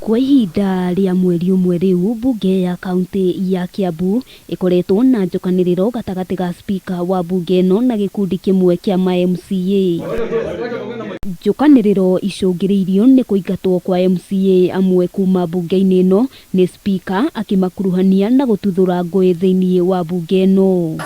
Kwa ihinda rĩa mweri ũmwe rĩu, mbunge ya kaunti ya Kiambu ĩkoretwo na njũkanĩrĩro gatagatĩ ga spika wa mbunge ĩno na gĩkundi kĩmwe kĩa ma MCA. Njũkanĩrĩro icũngĩrĩirio nĩ kũingatwo kwa MCA amwe kuma mbunge-inĩ ĩno nĩ spika akĩmakuruhania na gũtuthũra ngũĩ thĩinĩ wa mbunge ĩno.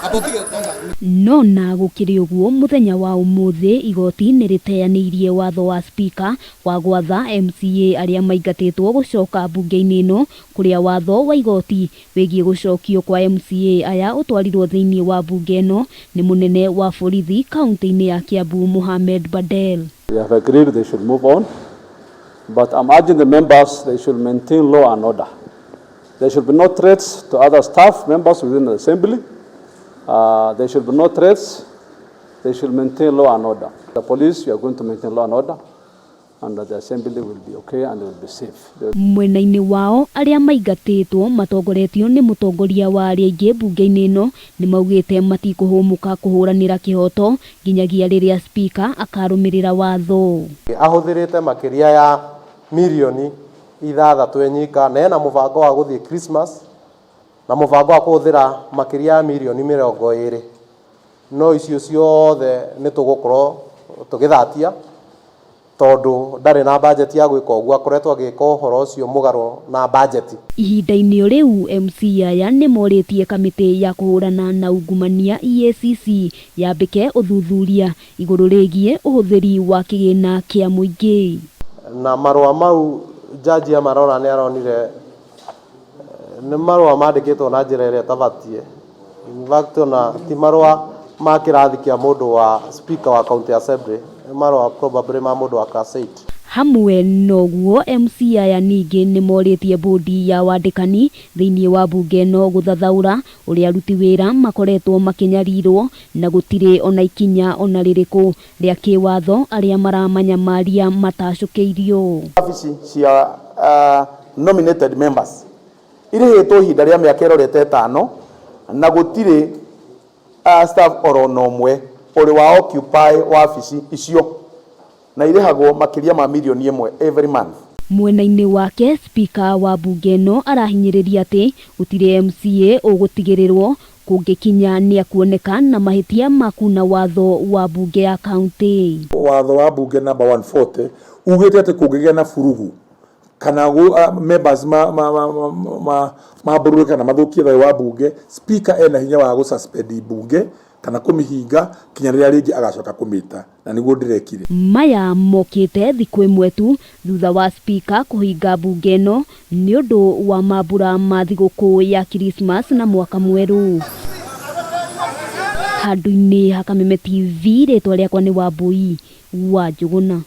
No na gũkĩrĩ ũguo, mũthenya wa ũmũthĩ igoti nĩ rĩteanĩirie watho wa spika wa gwatha MCA arĩa maingatĩtwo gũcoka mbunge-inĩ ĩno, kũrĩa watho wa igoti wĩgiĩ gũcokio kwa MCA aya ũtwarirwo thĩinĩ wa mbunge ĩno nĩ mũnene wa borithi kaunti-inĩ ya Kiambu Mohamed Badel. We have agreed they should move on, but I'm urging the members they should maintain law and order. There should be no threats to other staff members within the assembly. There should be no threats. They should maintain law and order. The police, we are going to maintain law and order, and the assembly will be okay and will be safe. Mwena-inĩ wao, arĩa maingatĩtwo matongoretio nĩ mũtongoria wa arĩa aingĩ mbunge-inĩ ĩno nĩ maugĩte matikũhũmũka kũhũranĩra kĩhoto nginyagia rĩrĩa spika akarũmĩrĩra watho. Ahũthĩrĩte makĩria ya mirioni 6 enyika, na ena mũbango wa gũthiĩ Christmas na mũbango wa kũhũthĩra makĩria ya mirioni 20, no icio ciothe nĩ tũgũkorwo tũgĩthatia tondũ ndarĩ na bajeti ya gwĩka ũguo. Akoretwo agĩka ũhoro ũcio mũgarũ na bajeti. Ihinda-inĩ o rĩu, MCA aya nĩ morĩtie kamĩtĩ ya kũhũrana na ungumania EACC yambĩke ũthuthuria igũrũ rĩgiĩ ũhũthĩri wa kĩgĩna kĩa mũingĩ. Na marũa mau jaji amarora nĩ aronire nĩ marũa mandĩkĩtwo na njĩra ĩrĩa ĩtabatiĩ. In fact, ona ti marũa ma kĩrathi kĩa mũndũ wa speaker wa county assembly, nĩ marũa probably ma mũndũ wa class 8. Hamwe noguo, MCA aya ningĩ nĩ morĩtie bodi ya wandĩkani thĩinĩ wa mbunge ĩno gũthathaũra ũrĩa aruti wĩra makoretwo makĩnyarirwo na gũtirĩ ona ikinya ona rĩrĩkũ rĩa kĩwatho arĩa maramanyamaria matacũkĩirio. Wabici cia nominated members irĩhĩtwo ihinda rĩa mĩaka ĩrorete 5 na gũtirĩ staff oro na ũmwe ũrĩ wa occupy wabici icio, na irĩhagwo makĩria ma mirioni 1 every month. Mwena-inĩ wake, spika wa mbunge ĩno arahinyĩrĩria atĩ gũtirĩ MCA ũgũtigĩrĩrwo kũngĩkinya nĩ akuoneka na mahĩtia ma kuna watho wa mbunge ya kaunti. Watho wa mbunge number 140 ugĩte atĩ kũngĩgĩa na burugu kana members ma ma ma ma ma mambũrũre kana mathũkie thayũ wa mbunge, speaker ena hinya wa gũsuspend mbunge kana kũmĩhinga kinya rĩrĩa rĩngĩ agacoka kũmĩta, na nĩguo ndĩrekire. Maya mokĩte thikũ ĩmwe tu thutha wa spika kũhinga mbunge ĩno nĩ ũndũ wa mambura ma thigũkũ ya Christmas na mwaka mwerũ. Handũ-inĩ ha Kameme TV, rĩtwa rĩakwa nĩ Wambui wa Njũgũna.